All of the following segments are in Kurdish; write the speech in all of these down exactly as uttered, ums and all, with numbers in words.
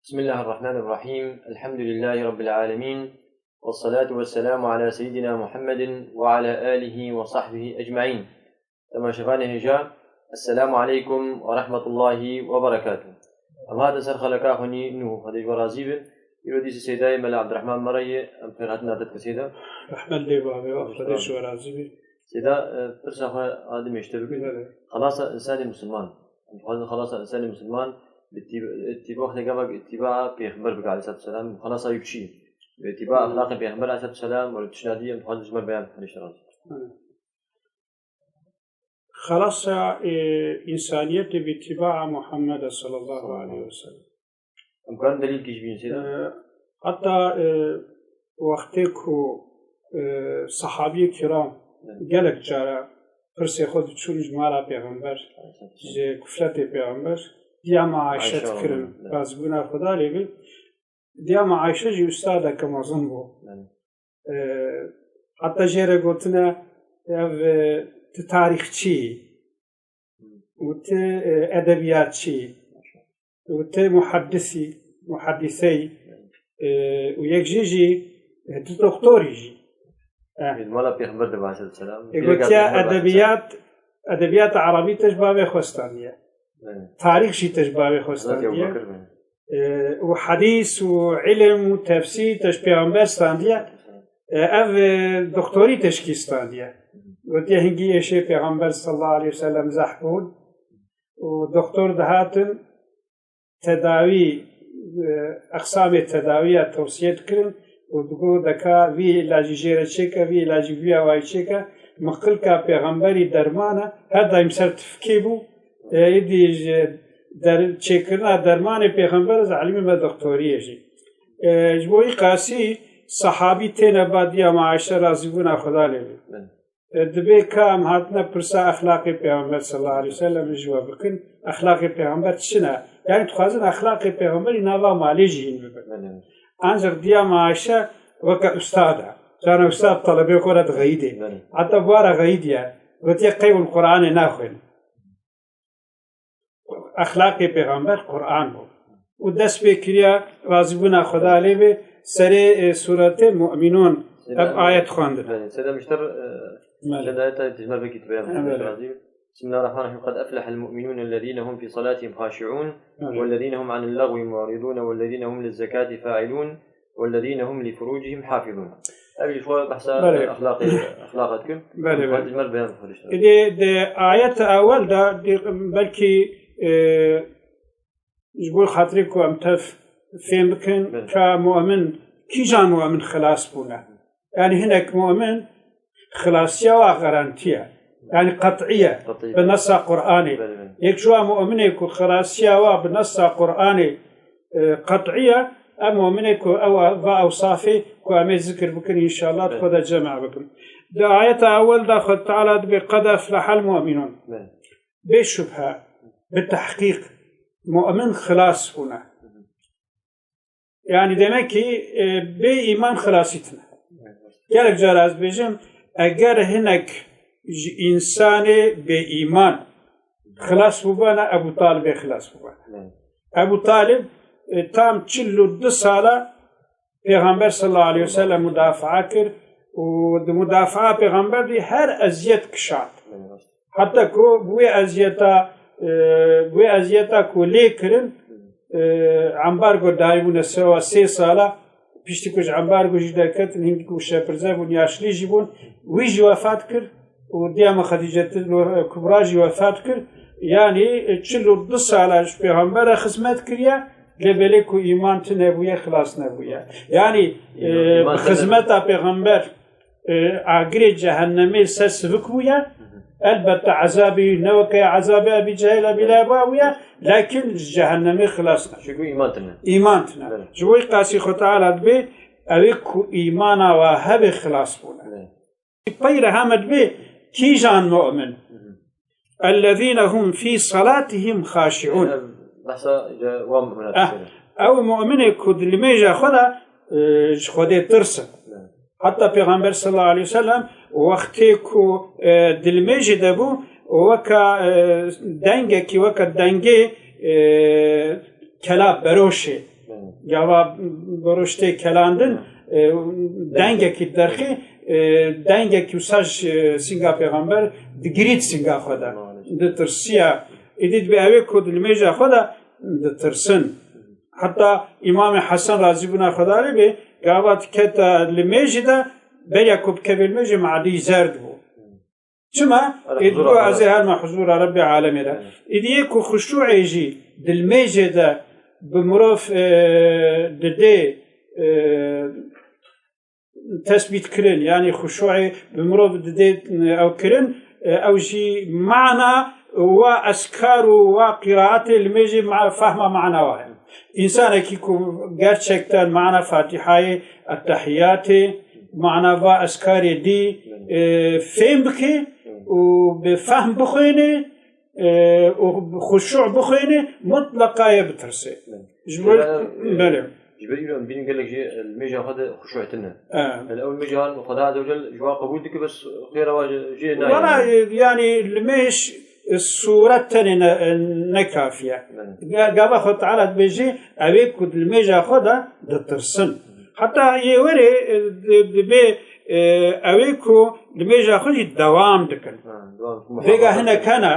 بسم الله الرحمن الرحيم. الحمد لله رب العالمين. والصلاة والسلام على سيدنا محمد وعلى آله وصحبه أجمعين. Temaşevanê hêja, Esselamu aleykum ve rahmetullahi ve berekatuh. Em hatin ser xeleka xwe nî nû, Xwedê ji we razî be. Îro dîsî Seydayê Mela Abdurrahman me re ye, em xêr hatin nate dike Seyda. Rehmet lê bavê, Xwedê ji we razî be. Seyda, e, pirsa xwe a dimê ji te bikin. Belê. Xelasa însanê misilman. Em dixwazin xelasa însanê misilman bi tîb-, tîb-, wextê gava tîba pêxember bike aleyhissalatu vesselam. Xelasa wî bi çi ye? Bi tîba exlaqê pêxember aleyhissalatu vesselam, were tişna dî em dixwazin ji me re beyan bike. Belê. Xelasa, e, însaniyetê bi tîbaa Muhammed sallallahu aleyhi ve sellem. Em karin delîlkî ji bîn Seyda? E, heta, e, wextê ku, e, sahabiyê kiram Evet. gelek cara pirsê xwe diçûn ji mala pêxember, Evet. ji kufletê pêxember, diya me Ayşe Ayşe dikirin, radiyallahu anh. razîbûna Xweda lê be. Diya me Ayşe jî ustadeke mezin bû. Evet. E, heta jê re gotine, ev, e, tu tarîxçî yî û tu, e, edebiyatçî yî û tu muheddisî, muheddiseyî, e, û yek jê jî, e, tu doktorî jî. E. Mala Pêxember de aleyhisselam. E, gotiye edebiyat, edebiyata erebî te ji bavê xwe standiye. Evet. Tarîx jî te ji bavê xwe Hazreti standiye. Ebu Bekir, evet. E, û hedîs û îlim û tefsîr te ji pêxember standiye. E, ev, e, doktorî te ji kî standiye? Gotiye hingî êşê pêxember sallallahu aleyhi ve sellem zehf bûn û doktor dihatin tedawî, e, eqsamê tedawiya tewsiye dikirin û digot deka vî ilacî jê re çêke, vî ilacî vî awayî çêke. Miqilka pêxemberî derman e, her daîm ser tifikê bû. E, êdî ji der-, çêkirina dermanê pêxember ez elimî me doktoriyê jî. E, ji bo wî qasî sahabî têne ba diya me Ayşe razîbûna Xweda lê be. Evet. E, dibê ka em hatine pirsa exlaqê pêxember sallallahu aleyhi ve sellem ji we bikin. Exlaqê pêxember çi ne? Yani dixwazin exlaqê pêxemberî nava malê jî hîn bibin. Evet. Ancak diya me Ayşe weke ustad e. Cana ustad talebê xwe re dixeyidê. Evet. Heta bi wa re xeyidiye. Gotiye qey hûn Qur'anê naxwînin. Exlaqê pêxember Qur'an bû. Û dest pê kiriya razîbûna Xweda lê be serê, e, sûretê Mu'minûn ev ayet xwendin. Belê, Seyda Mişter, e, Belê. çend ayeta tijmar vekî tibeyan Evet. razî. بسم الله الرحمن الرحيم. قد أفلح المؤمنون الذين هم في صلاتهم خاشعون Evet. والذين هم عن اللغو معرضون والذين هم للزكاة فاعلون والذين هم لفروجهم حافظون. Ev jî xwe behsa Belê. exlaqê, exlaqa dikin. Belê, belê. Xwe tijmar beyan xwe diştin. Êdî di ayeta ewel de di belkî, e, ji bo xatirê ku em tev fêm bikin Belê. ka mu'min, kîjan mu'min xilas bûne? Yani hinek mu'min xilasiya wa garantiye. Yani qet'iye. Qet'iye. Bi nesa Qur'anê. Belê, belê. Yek ji wa mu'minê ku xilasiya wa bi nesa Qur'anê, e, qet'iye, ev mu'minê ku ew va ewsafê ku em ê zikir bikin inşallah Evet. xwe de cema bikin. Di ayeta ewel de Xwedê Teala dibê qed eflehel mu'minûn. Evet. Bê şubhe, bi tehqîq, mu'min xilas bûne. Yani demek ki, e, bê îman xilasî tine. Gelek cara ez bêjim, eger hinek ji însanê bê îman xilas bûbana, Ebu Talibê xilas bûbana. Evet. Ebu Talib, e, tam çil û du sala Pêxember sallallahu aleyhi ve sellem mudafaa kir û di mudafaa Pêxember de her eziyet kişand. Heta ku bi wê eziyeta, e, bi wê eziyeta ku lê kirin, e, ambargo dayîbûne sewa sê sala, piştî ku ji ambargo jî derketin, hingî ku şepirze bûn, yaşlî jî bûn, wî jî wefat kir û diya me Xedîcetil Kubra jî wefat kir. Yanî, e, çil û du sala ji Pêxembere xizmet kiriye, lê belê ku îman tune bûye, xilas nebûye. Yanî, e, Îman bi tune xizmeta Pêxember, e, agirê cehennemê ser sivik bûye. Elbette ezabê wî ne weke ezabê Ebî Cehil, Ebî Leheba bûye, lakin ji cehennemê xilas nebûye. Çünkü îman tune. Îman tune. Evet. Ji bo wî qasî Xwe Teala dibê, ew ê ku îmana wa hebe xilas bûne. Evet. Peyre heme dibê kîjan mu'min? Ellezîne hum fî salatihim xaşi'ûn. Ev behsa ji wan mu'minat Eh, dikir. Ew mu'minê ku di limêja xwe de, e, ji Xwedê tirsin. Evet. Heta Pêxember sallallahu aleyhi ve sellem wextê ku, e, di limêjê de bû, weka, e, dengekî, weka dengê, e, kela beroşê. Gava bi roj tê kelandin, e, dengekî derxî, e, dengekî wisa ji, e, singa pêxember digirî di singa xwe de. Ditirsiya. Êdî dibê ew ê ku di limêja xwe de ditirsin. Heta Îmamê Hesen razîbûna Xwedê lê bê, gava dikete limêjê de, beriya ku bikeve limêjê madî zerd bû. Çima? Êdî ez ê herme huzûra Rebbê alemê de. Êdî yê ku xuşûê jî di limêjê de bi mirov, e, didê, e, tesbît kirin, yanî xuşûê bi mirov didê, e, ew kirin, e, ew jî mana wa eskar û wa qîraetê limêjê ma-, fehma mana wa ye. Însanekî ku gerçekten mana Fatîhayê, Ettehiyatê, mana va eskarê dî, e, fêm bike û bi fehm bixwêne, e, û bi xuşû bixwêne, mutleqa yê bitirse. Ji bo, belê. Ji ber îro em bînin gelek jê, e, li mêja xwe de xuşû tune. E. Li ew mêja Xweda Azze ve Celle ji wan qebûl dike, bes xêra wa jê nayê. Wala, e, yanî li mêj, e, sûret tenê ne, e, ne kafiye. Belê. Ga-, gava Xweda Teala dibêje, ew ê ku li mêja xwe de ditirsin. Heta yê werê, e, di-, dibê, e, ew ê ku li mêja xwe jî dewam dikin. Ha, dewam. Vêga hinek hene,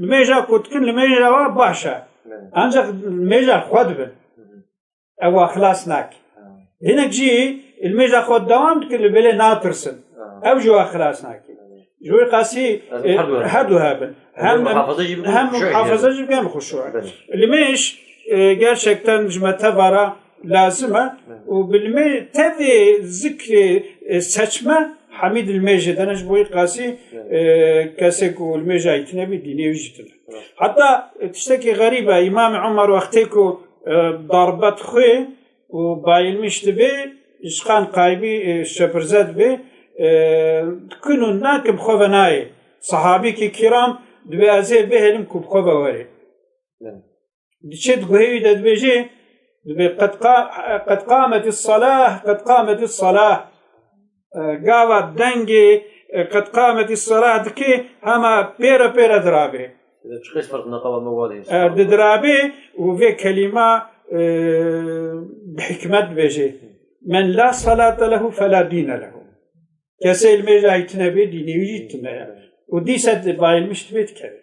li mêja ku dikin, li mêja wa baş e. Belê. Ancak li mêja xwe dibin. Hı hı. Ew wa xilas nake. Ha. Hinek jî li mêja xwe dewam dikin, li belê natirsin. Ha. Ew jî wa xilas nake. Belê. Ji wê qasî, e, her du hebin. Her du hebin. Hem, hem muhafaza jî bikin, hem xuşû muhafaza jî bikin, hem xuşû. Belê. Li mêj, e, gerçekten ji me tevara lazim e. Belê. Û bi li mêj tevê zikrê, e, seçme, hemî di li mêjê de ne, ji bo wî qasî, belê, e, kesê ku li mêja yî tune bî, dînê wî jî tune. Belê. Heta, e, tiştekî xerîb e, Îmamê Umar wextê ku, e, darbe dixwê û bayilmiş dibê, ji qan qaybî, e, şepirze dibê, e, dikin û nakin bi xwe ve nayê. Sahabîkî kiram dibê ez ê bihêlim ku bi xwe ve werê. Belê. Diçe di guhê wî de dibêje, dibê, "Qed qa-, qed qametî salah, qed qametî salah." E, gava dengê, e, "Qed qametî salah" dike, hema pêre pêre dirabê. Çiqas ferq neqawa me walê. E, didirabê û vê kelîma, e, bi hikmet dibêje, "Men la salate lehu fela dîne lehu." Kesê li mêja yî tune bê, dînê wî jî tune ye. Û dîse bayilmiş dibê dikeve.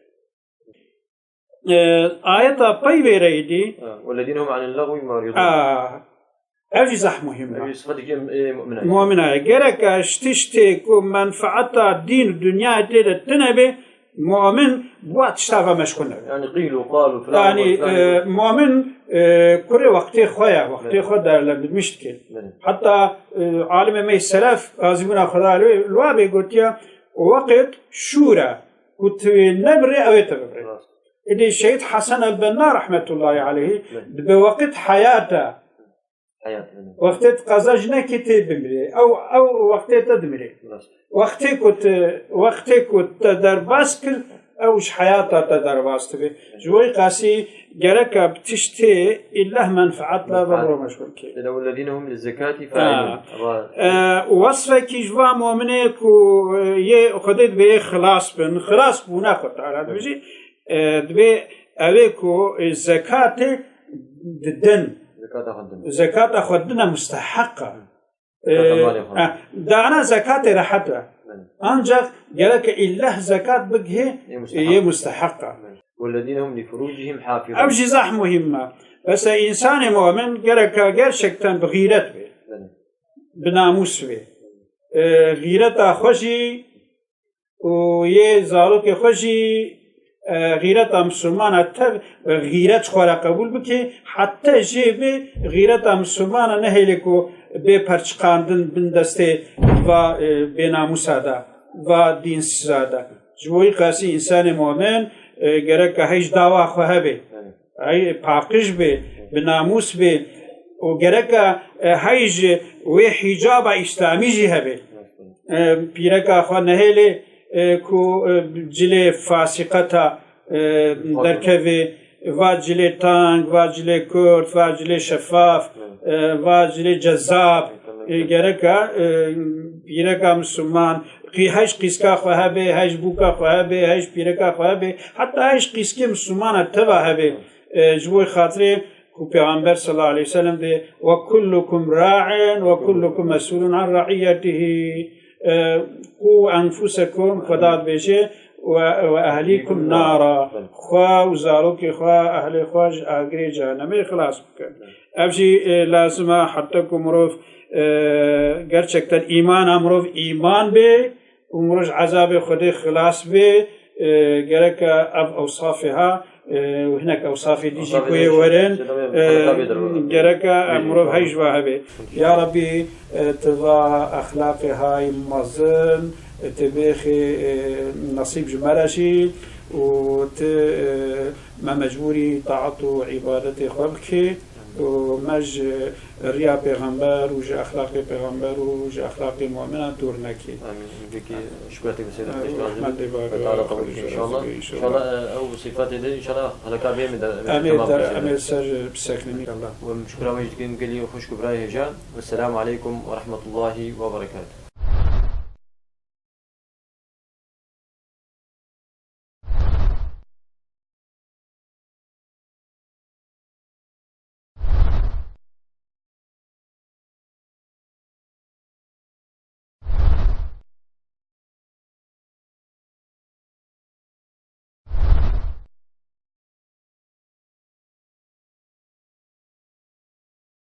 E, ayeta pey vê re êdî. Ha, "Wellezîne hum anil lagwi mu'ridûn." A, ev jî zehf muhîm e. Ev jî sifetekî em, ê mu'mina ye. Mu'mina ye. Gerek e ji tiştê ku menfaeta dîn û dinyayê tê de tune be, mu'min bi wa tişta ve meşxul nebe. Yani qîl û qal û filan. Yani, û filan, e, mu'min, e, kurê wextê xwe ye, wextê, belê, xwe değerlendirmiş dike. Belê. Heta, e, alimê me selef, razîbûna Xweda li, li wa bê gotiye, "Weqt şûr e, ku tu nebirê, ew ê te bibirê." Rast. Êdî Şehîd Hesen el-Benna rahmetullahi aleyhî, belê, dibe weqt heyat e. Heyat, belê. Wextê tu qeza jî nekî tê bimrê. Ew, ew wextê te dimirê. Rast. Wextê ku tu, wextê ku te derbas kir, ew ji heyata te derbas dibe. Ji bo wî qasî gereka bi tiştê îllah menfaet la ve, menfaet, ro meşgul kê. Lewellezîne hum li zekatî, ha, faîlûn. Eva. E, û wesfekî ji va mu'minê ku, e, yê Xwedê dibê yê xilas bin, xilas bûne Xwedê Teala dibêjî, e, dibê ew ê ku, e, zekatê didin. Zekata xwe didin. Zekata xwe didine musteheq e. Zekata, e, malê xwe, e, dana zekatê rehet e. Belê. Ancak gerek îllah zekat bigihê, yê musteheq, yê musteheq e. Belê. Wellezîne hum li furûcihim hafizûn. Ev jî zehf muhîm e. Bes e însanê mu'min gereka gerçekten bi xîret be. Belê. Bi namûs be. E, xîreta xwe jî û yê zarokê xwe jî, e, xîreta misilmana tev, xîret xwe re qebûl bike, heta jê bê xîreta misilmana nehêlê ku bê perçiqandin bin destê va, e, bênamûsa de, va dînsiza de. Ji bo wî qasî însanê mu'min, e, gereka hej dawa xwe hebe. Ey, paqij bê, bi namûs bê û gereka, e, hej wê hîcaba îslamî jî hebe. E, pîreka xwe nehêlê, e, ku, e, cilê fasîqeta, e, derkevê, va cilê tang, va cilê kurt, va cilê şefaf, e, va cilê cezab. E, gereka, e, pîreka misilman, qî-, hej qîska xwe hebe, hej bûka xwe hebe, hej pîreka xwe hebe, heta hej qîskê misilmana teva hebe. E, ji bo xatirê Ku Pêxember sallallahu aleyhi ve sellem dê, "Ve kullukum ra'in ve kullukum mes'ulun an ra'iyetihi." E, "Ku enfusekum", Xweda dibêje, "ve, ve ehlikum nara." Xwe û zarokê xwe, ehlê xwe ji agirê cehennemê xilas bikin. Ev jî, e, lazim e, heta ku mirov, e, gerçekten îmana mirov îman bê, û miroj ezabê Xwedê xilas bê, e, gereke ev ewsafê ha, e, û hinek ewsafê dî jî ku yê werin, e, gereke mirov hey ji we hebe. Ya Rabbî, e, tu va exlaqê hay mezin, e, tu bêxê, e, nesîb ji me re jî û tu, e, me mecbûrî taat û îbadetê xwe bikê. û me ji riya Pêxember û ji exlaqê Pêxember û ji exlaqê mu'minan dûr nekî. Amîn. Peki, şükür ettik Seyyid Abdullah. Rahmetê bar Teala kabul etsin inşallah. İnşallah, e, ew sifetê de inşallah haleka bê min de, em ê temam de, em ê ser bisekinin inşallah. Ve şükür ve jidkin gelî xweşk û birayê hêja. Esselamu aleykum ve rahmetullahi ve berekatuhu.